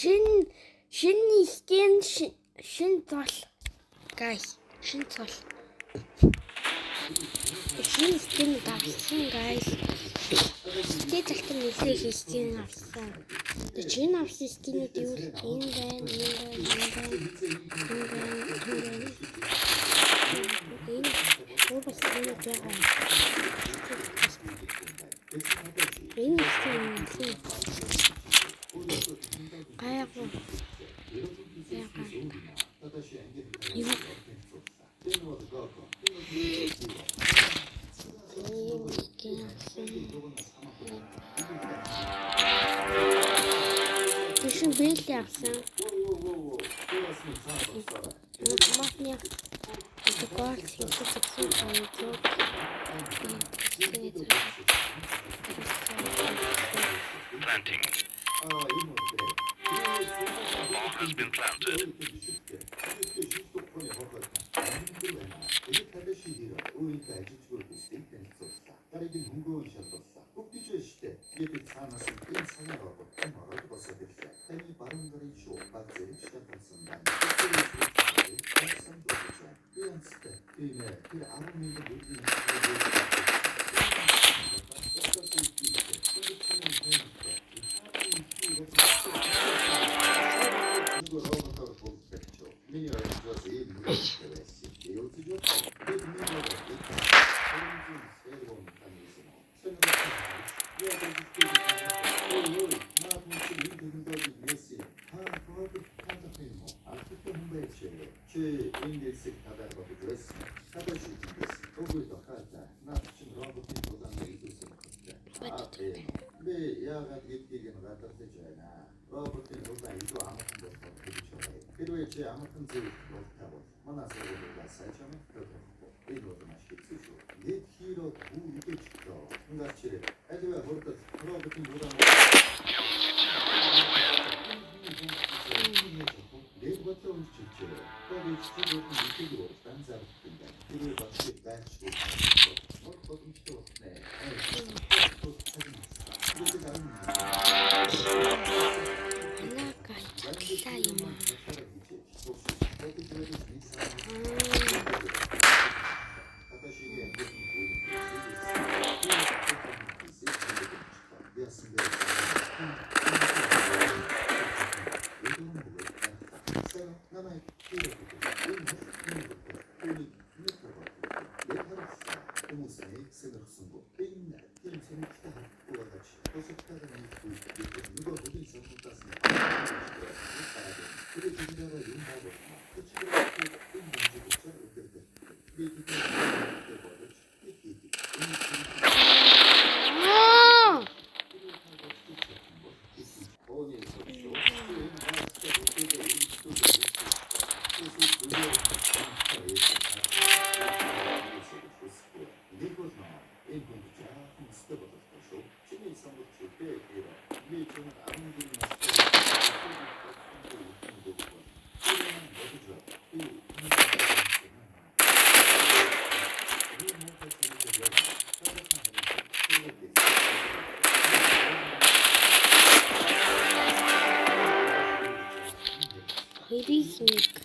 Шинэ skin, шинэ цол. Guys, шинэ цол. Шинэ skin авсан, guys. Тэгээд залтан нэлээ их skin авсан. Тэгээд шинэ авсан skin үүд юу л энэ байна, энэ байна, энэ байна, энэ байна, энэ байна. Энэ өөр бас энэ байгаа. Энэ skin нэлээ гайгүй. Яагаад? Юу? Ийм skin авсан. Тэшин бэлээ авсан. Хамаатны одоо гол хийх гэсэн санагдав. Planting. Bomb has been planted. Counter-terrorists win. Манай guys, чадлаа юм аа. Аа! Хоёрыг нэг.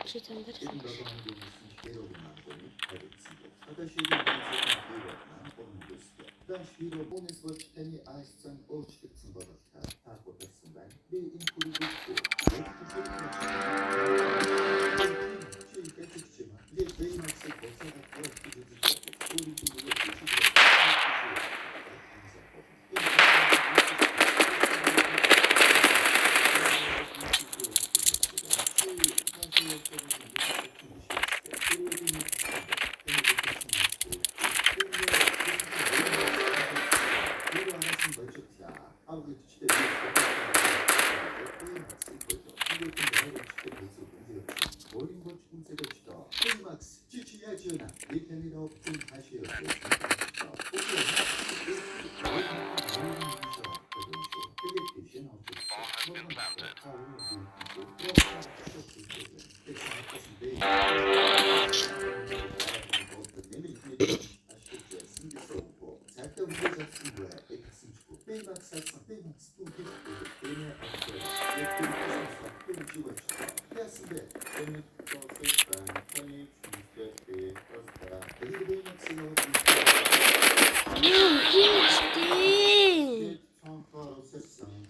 Чи тандарсан. Bomb has been planted. Юу хийжтэй? Bomb has been planted.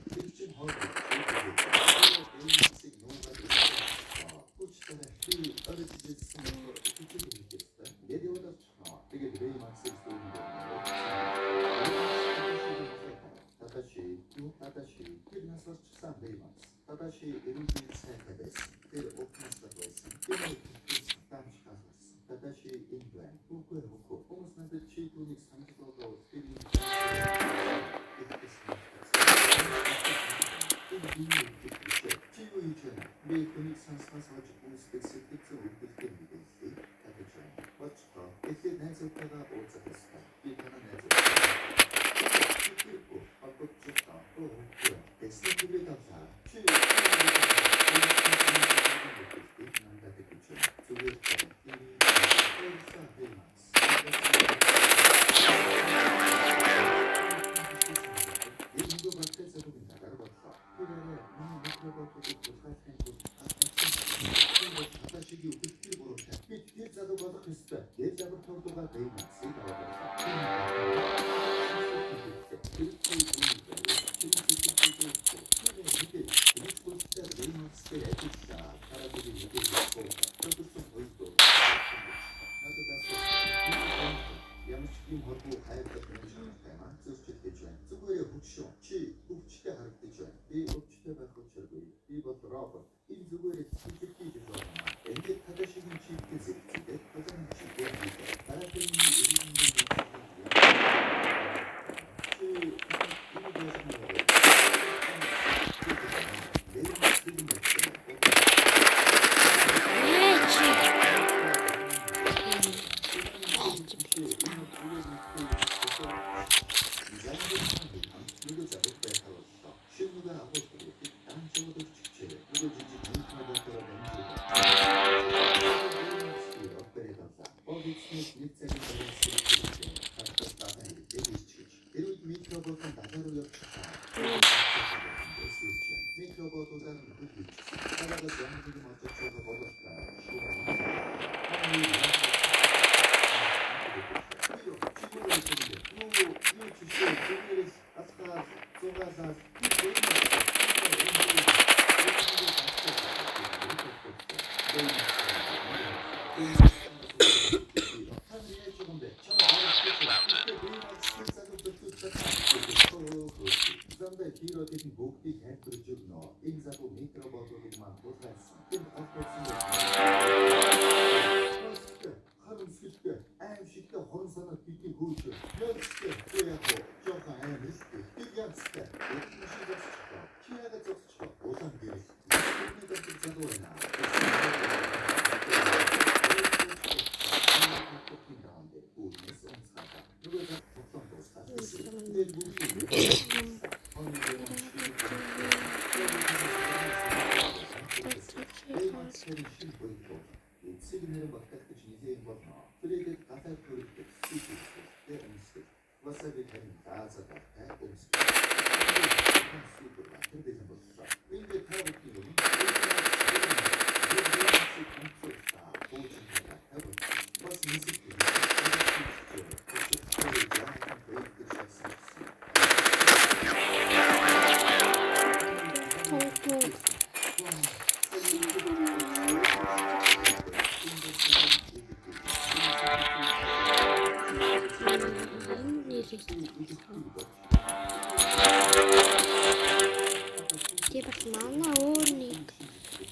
Тий бас манай өөр нэг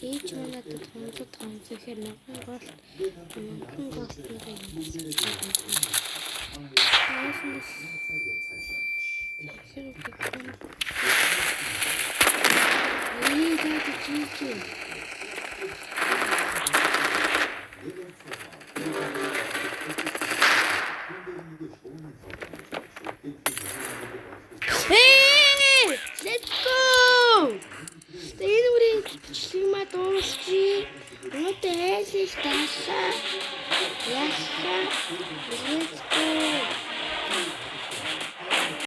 ээж манайд томцод томцохээр нэгэн гол нэгэн гол нэг. Hey! Let's go! Энэ бүрийн бичлэг маа дуусчих. Өнөөдөр айлж даасаа. Ясаа. Let's go.